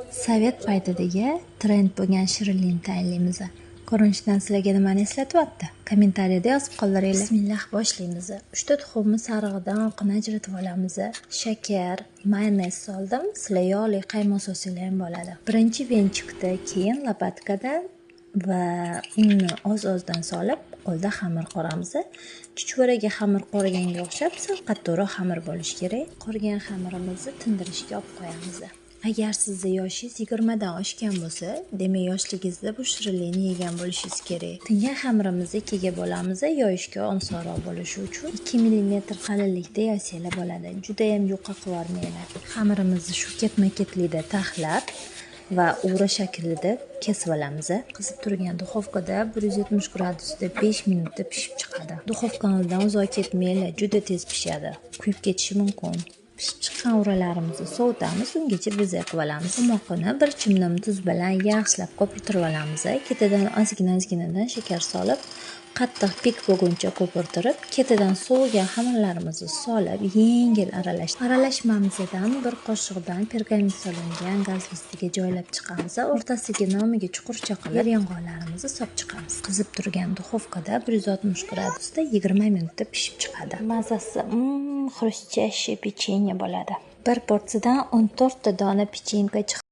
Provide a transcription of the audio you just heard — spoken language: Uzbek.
Sovet paytidagi trend bo'lgan shirinlikni tayinlaymiz. Ko'rinishidan sizlarga nimani eslatyapti? Kommentariyada yozib qoldiringlar. Bismillah, boshlaymiz. 3 ta tuxumni sarig'idan oqini ajratib olamiz. Shakar, mayonez soldim. Sizlar yog'li qaymoq solsanglar ham bo'ladi. Birinchi венчик da, keyin лопатка da va unni oz-ozdan solib, qo'lda xamir qoramiz. Chuchvaraga xamir qorganga o'xshab sal qattiqroq xamir bo'lishi kerak. Qorgan xamirimizni tindirishga olib qo'yamiz. Agar sizni yoshingiz 20 dan oshgan bo'lsa, demak, yoshligingizda bu shirinlikni yegan bo'lishingiz kerak. Tingan xamirimizni ikkiga bo'lamiz, yoyishga osonroq bo'lishi uchun 2 mm qalinlikda yoysanglar bo'ladi. Judayam yuqa qilib yubormanglar. Xamirimizni shu ketma-ketlikda taxlab va ura shaklida kesib olamiz. Qizib turgan duxovkada 170 gradusda 5 minutda pishib chiqadi. Duxovkani oldidan uzoq ketmanglar, juda tez pishadi. Kuyib ketishi mumkin. Pishib chiqqan uralarimizni sovutamiz, ungacha bezak qilib olamiz. Qumoqini bir chimdim tuz bilan yaxshilab ko'pirtirib olamiz. Ketidan ozgina-ozginadan shakar solib, qattiq пик bo'lguncha ko'pirtirib, ketidan sovigan xamirlarimizni solib, yengil aralash. Aralashmamizdan bir qoshiqdan pergament solingan gaz listiga joylab chiqamiz. O'rtasiga nomiga chuqurcha qilib yer yong'oqlarimizni solib chiqamiz. Qizib turgan duxovkada 160 gradusda 20 minutda pishib chiqadi. Mazasi хрустящий печенье bo'ladi. Bir porsiyadan 14 ta dona pechenka chiqadi.